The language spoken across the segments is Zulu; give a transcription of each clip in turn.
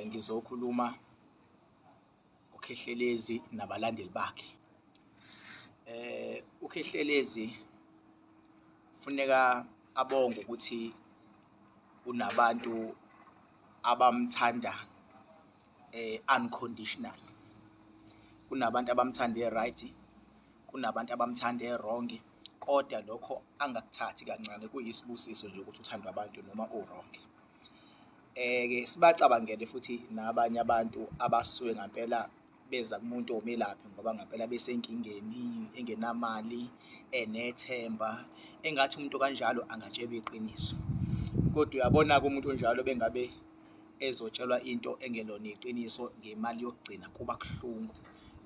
Ngizokhuluma uKhehlelezi nabalandeli bakhe. UKhehlelezi kufuneka abonge ukuthi kunabantu abamthanda unconditionally. Kunabantu abamthanda e-right, kunabantu abamthanda e-wrong, kodwa lokho angakuthathi kancane, kuyisibusiso nje ukuthi uthandwa abantu noma u-wrong. Ke sibacabangele futhi nabanye abantu abasuke ngampela beza kumuntu omelaphi ngoba ngampela besenkingeni, engenamali, enethemba, engathi umuntu kanjalo angatshelwa iqiniso. Kodwa uyabona-ke umuntu onjalo bengabe ezotshelwa into engelona iqiniso ngemali yokugcina kuba kuhlungu.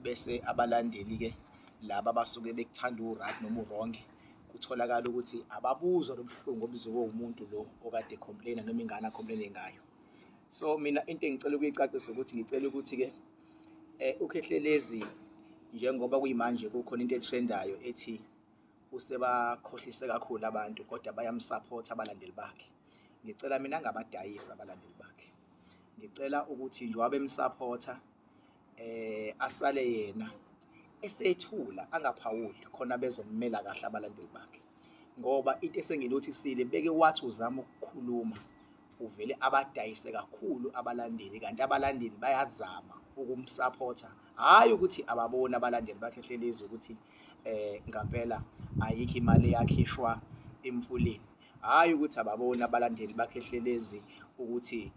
Bese abalandeli-ke laba abasuke bekuthanda u-right noma u-wrong kutholakala ukuthi ababuzwa lobuhlungu obuziwe umuntu lo okade complaina noma ingane acomplaine ngayo. So mina into engicela ukuyicacisa ukuthi ngicela ukuthi-ke uKhehlelezi njengoba kuyimanje kukhona into etrendayo ethi usebakhohlise kakhulu abantu kodwa bayamsupport abalandeli bakhe. Ngicela mina angabadayisi abalandeli bakhe. Ngicela ukuthi njengoba bemsupporta asale yena esethula angaphawuli khona bezommela kahle abalandeli bakhe, ngoba into esengilothisile beke wathi uzama ukukhuluma uvele abadayise kakhulu abalandeli, kanti abalandeli bayazama ukumsupporta. Hhayi ukuthi ababoni abalandeli bakhe hlelezi ukuthi ngampela ayikho imali eyakhishwa emfuleni, hhayi ukuthi ababoni abalandeli bakhe hlelezi ukuthi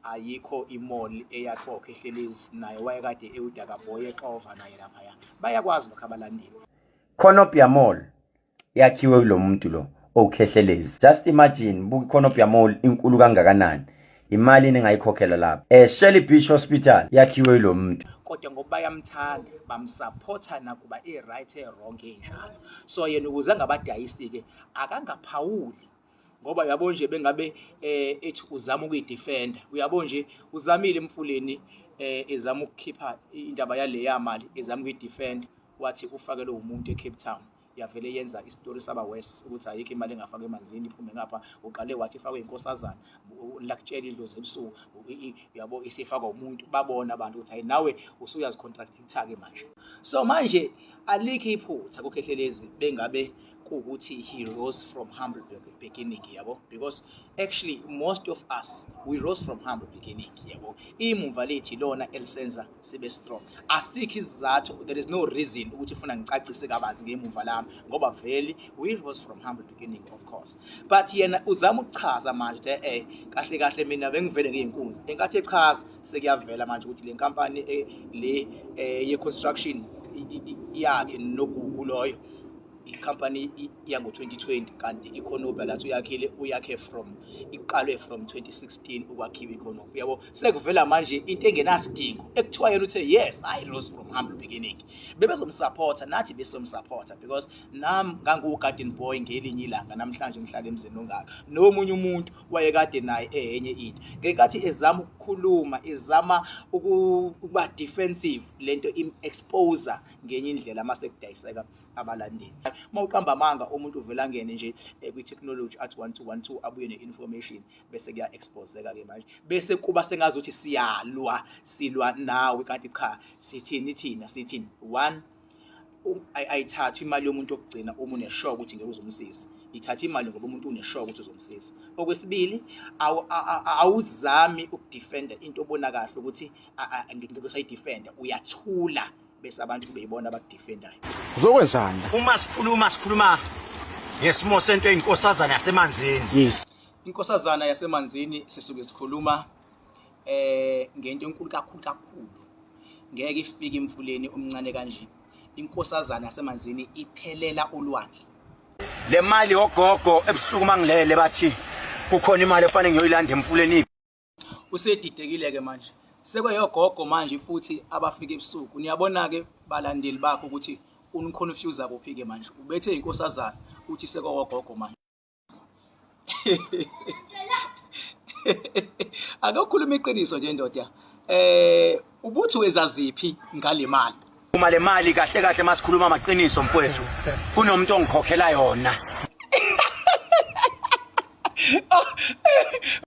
ayikho imall eyakhiwa uKhehlelezi, naye wayekade ewudaka boy exova naye laphaya. Bayakwazi lokho abalandeli. Cornubia Mall yakhiwe kulo muntu lo owukhehlelezi. Just imagine, buka iCornubia Mall inkulu kangakanani, imali engayikhokhela lapha. Shelly Beach Hospital yakhiwe yilo muntu. Kodwa ngoba bayamthanda bamsupporta nakuba i-right e-wrong enjalo. So yena ukuze angabadayisi-ke akangaphawuli, ngoba uyabo nje bengabe ethi uzama ukuyidefenda, uyabo nje uzamile emfuleni ezama ukukhipha indaba yaleya mali, ezama ukuyidefenda, wathi ufakelwe umuntu eCape Town, yavele yenza isitori saba worse ukuthi ayikho imali engafakwa emanzini iphume ngapha. Uqale wathi ifakwe inkosazana lakutshela idlozi ebusuku, uyabo, isifakwa umuntu, babona abantu ukuthi hayi nawe usuyazicontracta-ke manje. So manje alikho iphutha kuKhehlelezi bengabe kuwukuthi he rose from humble beginning, yabo, because actually most of us, we rose from humble beginning, yabo. Imumva lethu ilona elisenza sibe strong. Asikho isizathu, there is no reason ukuthi ufuna ngicacise kabanzi ngemumva lami, ngoba vele we rose from humble beginning, of course. But yena uzama ukuchaza manje kahle kahle mina bengivele ngiyinkunzi. Enkathi echaza sekuyavela manje ukuthi le nkampani le ye-construction yakhe noGugu loyo ikhampani yango-2020, kanti iCornubia lathi uyakhile uyakhe from iqalwe from 2016 ukwakhiwa iCornubia, yabo. Sekuvela manje into engenasidingo ekuthiwa yena uthe yes, I rose from humble beginning. Bebezomsupporta, nathi besomsupporta, because nami ngangiwu-garden boy ngelinye ilanga, namhlanje ngihlala emzini ongaka. Nomunye umuntu wayekade naye eyenye into. Ngenkathi ezama ukukhuluma, ezama ukuba defensive, lento im-expose ngenye indlela mase kudayiseka abalandeli. Uma uqamba amanga umuntu uvela angene nje kwi-technology athi 1 2 1 2 abuye ne-information, bese kuya-exposeka-ke manje, bese kuba sengazuthi siyalwa, silwa nawe, kanti cha, sithini thina? Sithini? One, ayithathwe imali yomuntu okugcina uma unesure ukuthi ngeke uzomsiza. Ithatha imali ngoba umuntu unesure ukuthi uzomsiza. Okwesibili, awuzami ukudefenda into obona kahle ukuthi ngeke usayidefenda, uyathula bese abantu kube yibona abakudefendayo. Uzokwenzani? Uma sikhuluma sikhuluma ngesimo sento eyinkosazana yasemanzini. Yes. Inkosazana yasemanzini sisuke sikhuluma ngento enkulu kakhulu kakhulu. Ngeke ifike emfuleni omncane kanje. Inkosazana yasemanzini iphelela olwandle. Le mali ogogo ebusuku mangilele bathi kukhona imali efanele ngiyoyilanda emfuleni. Usedidekile ke manje. Sekweyogogo manje futhi abafika ebusuku. Niyabona ke balandeli bakho ukuthi uniconfuse kuphi ke manje. Ubethe inkosazana uthi sekogogo manje. Ake ukhuluma iqiniso nje ndoda. Ubuthi wenza ziphi ngale mali? Uma le mali kahle kahle masikhuluma amaqiniso mfowethu, kunomuntu ongikhokhela yona.